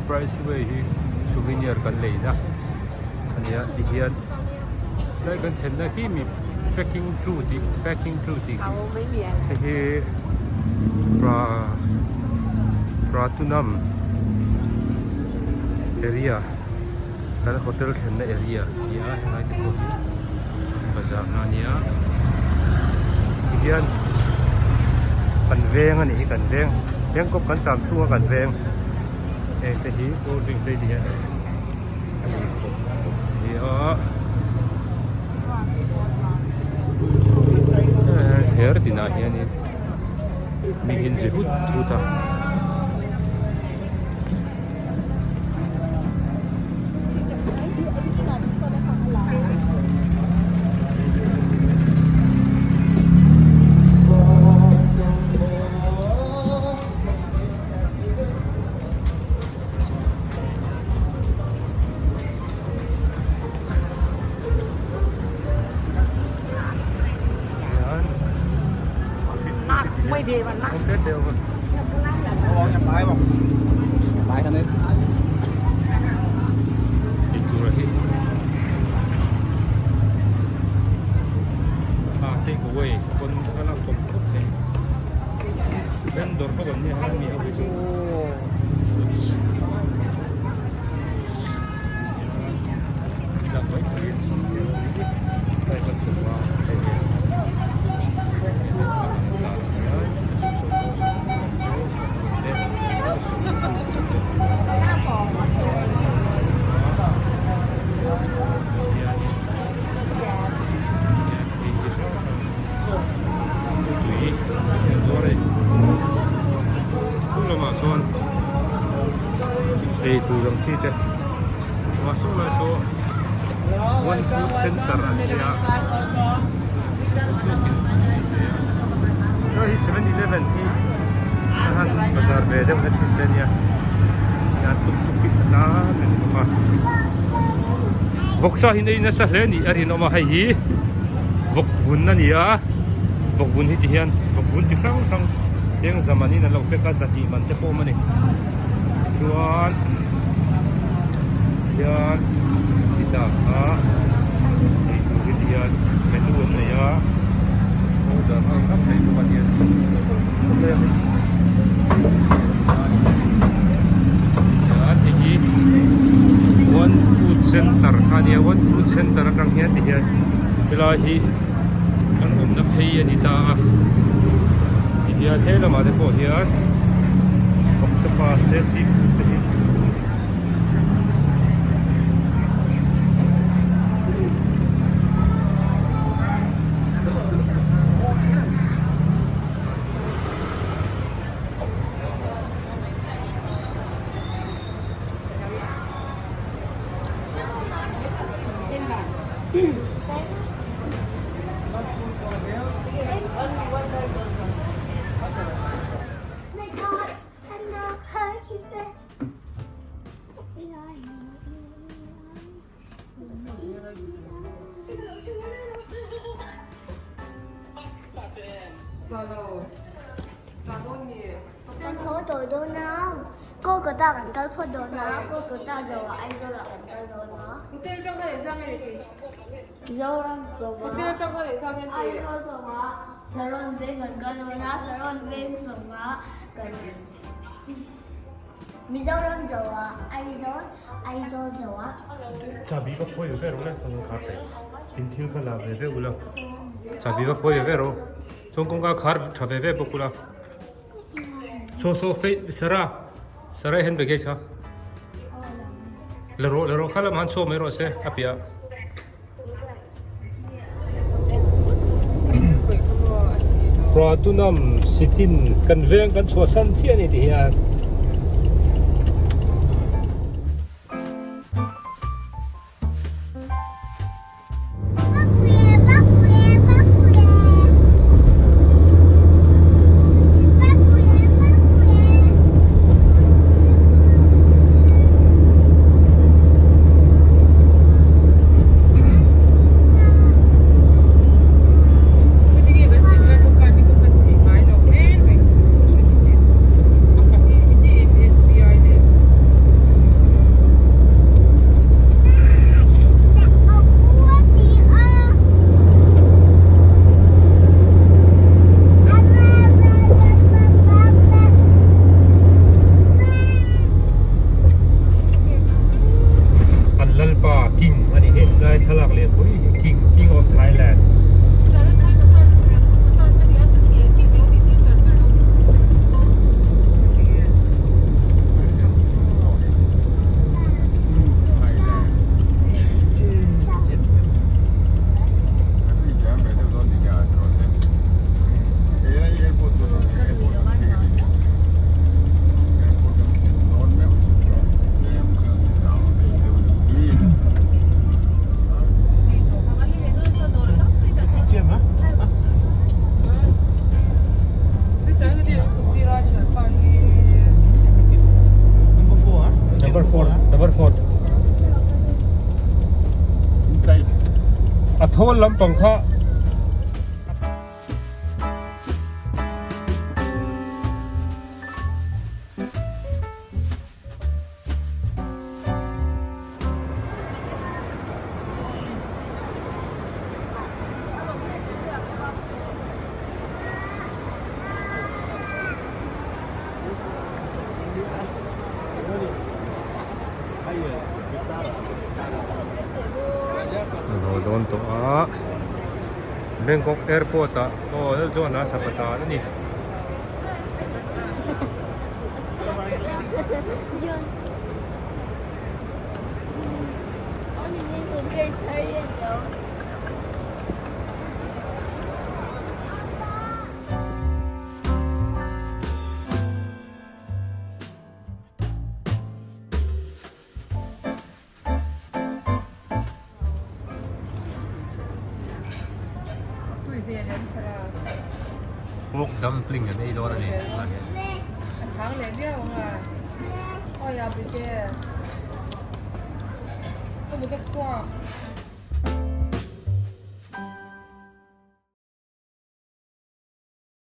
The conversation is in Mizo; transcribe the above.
Price Way hi souvenir kan leina a nia tihian tlai kan chhenna khi mi packing tu tih packing tu tih khi hei hi pra Pratunam area kan hotel thlenna area a ni a helai te pawh hi bazar na a nia tihian kan veng a nih hi kan veng veng kawp kan tlan chhunga kan veng heng te hi cold drinks te hi tihian a ni khawp a ni a thler tinah hianin mi hi an zi hut hut a. Eitur hi ah take away pawn a lak kawp khawp thei vendor ho an nia mi ho hi chu fruits tlak mai theiin Eitur ang chi te saw lai saw one food center an tia hei hi 7-eleven hi a han bazar ve deuh na thin te a nia hian tuk tuk hi a tlan reng bawk a vawksa hi nei nasa hle a nih a rinawm a hei hi vawk vun a ni a vawk vun hi ti hian vawk vun chi hrang hrang cheng zaman in an lo pack a zahnih man te pawh a awm a ni tichuan hian tita kha eitur hi ti hian menu an nei a order nghal thlap thei bawk a nia hian hei hi one food center kha a nia one food center atang hian ti hian helai hi kan awmna phei a ni ta a ti hian he lamah te pawh hian octopus te seafood te hi. Chahbi va phawi ve ve rawh le chuan khar thei in thil kha la ve ve ula chahbi va phawi ve ve rawh chuan kawngka khar tha ve ve bawk ula saw saw fei sara sara i handbag hi chha la rawh la rawh kha lamah han chhuak mai rawh se a piah. Pratunam sitin kan veng kan chhuahsan chiah a ni tih hian. 4 Number 4 Inside. A thawl lampang kha. An haw dawn tawh a Bangkok airport ah aw Laljohn-a sapata a ni. Pork dumpling an ei dawn a ni tunah hian.